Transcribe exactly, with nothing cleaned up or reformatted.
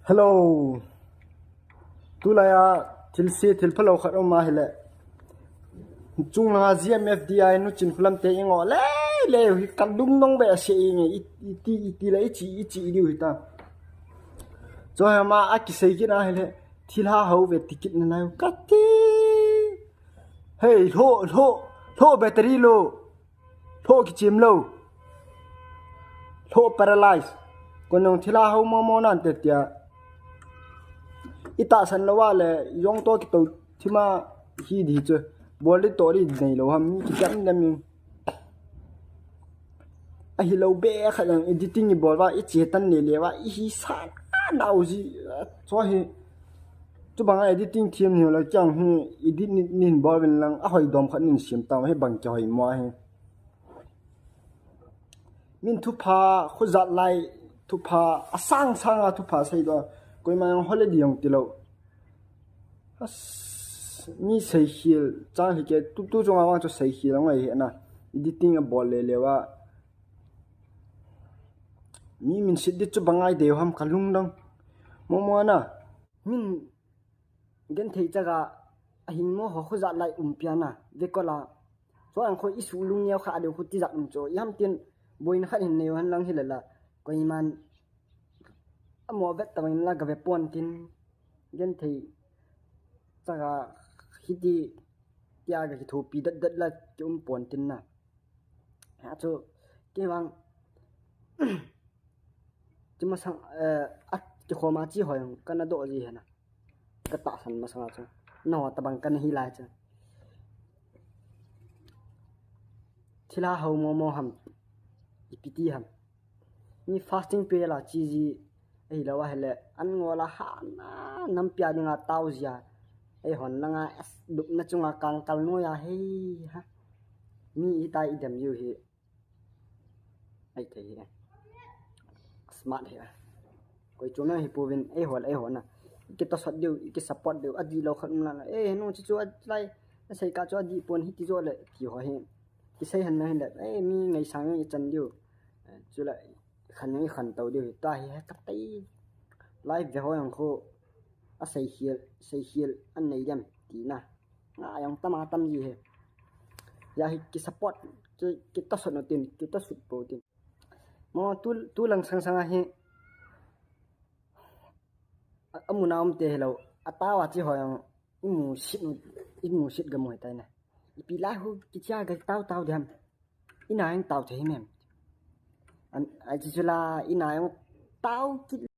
Hello. Tulai a thil se thil phalou khat um ahile, chung langa G M F D I nu Chinkholam te i ngoh le le u hi ka lung nong be a se i nge i, i ti i ti le i chi i chi i diu hi ta. Cho he ma a kisei kit ahile, thil ha hau ve ti kit na lai u ka ti. Hey, lho, lho, lho battery lo. Lho kichim lo. Lho paralyze. Ko nong thil ha hau mo mo nan te tia. I tahsan lo wa le, yong to kito thima hi di chu. Bol di to di nei lo ham, mi ki jam jam ing. Ahi lo be khat jong editing i bol va, i che tan le le va, i hi sa na u ji. Cho hi. Chu bang a editing thiam ni lo kyang hi edit nin, nin bol vin lang a hoi dom khat nin siam ta hi bang ki hoi mo hi. Min thupha, khojat lai thupha, a sang sang a thupha sei do. Koima jong holiday jong ti lo. As, mi seikhel, chang hi ke, tu, tu chunga vang chu seikhel ngai he na. Editing a bol le le va. Mi min sit di chu bang ai deu ham ka lung dong. Mo mo na. Min genthei chaga a hing mo ho khojat lai um piana. Ve ko la. Cho ang kho i su lung neo kha deu khu ti jat um cho. I ham tin boina khat hin neo han lang hi le la. Koiman a mo vet ta bang la ka ve pon tin. Genthei chaga hiti tia ka kithopi dat dat la ki um pon tin na. Ha chu kei vang chu masang, eh, a kikhoma chi hoi kana do ji hena. Ka tahsan masang a chu. No ta bang kana hi lai chu. Thil ha hau mo mo ham. Ipi ti ham. Mi fasting prayer la chi ji, ahi lo ahile, an ngol a ha na, nampi a dinga tao ji a. Ei hon langa, es, dupna chunga kang kal noi a, hei, ha. Mi i tai i dem jiu hi. Ai thei hi. Smart hi. Koi chu na hi pu vin, ei hol, ei hol na. Ki to sot diu, ki support diu, a di lo khat um la na. Ei, nu chi chu a lai, a sei ka chu a di pon hi ti jo le, ti ho hi. Kisei han na hin le, eh, mi ngaisang i chan diu. Eh, chule, khan i khan to diu hi, ta hi, he ka tei. Live ve ho jong khu, a seikhel, seikhel, an nei dem, ti na. Nga jong tama tam ji he. Ya hi ki support, ki, ki ta sot no tin, ki ta sut po tin. Mo tu, tu lang sang sang a hi, a, a mu na um te hi lo, a tao a chi ho jong, i mu sit, i mu sit ga mu hi tai na. Ipi lai hu kichia ga tao tao diam. I na jong tao thei mem. An, a chi chu la, i na jong tao kit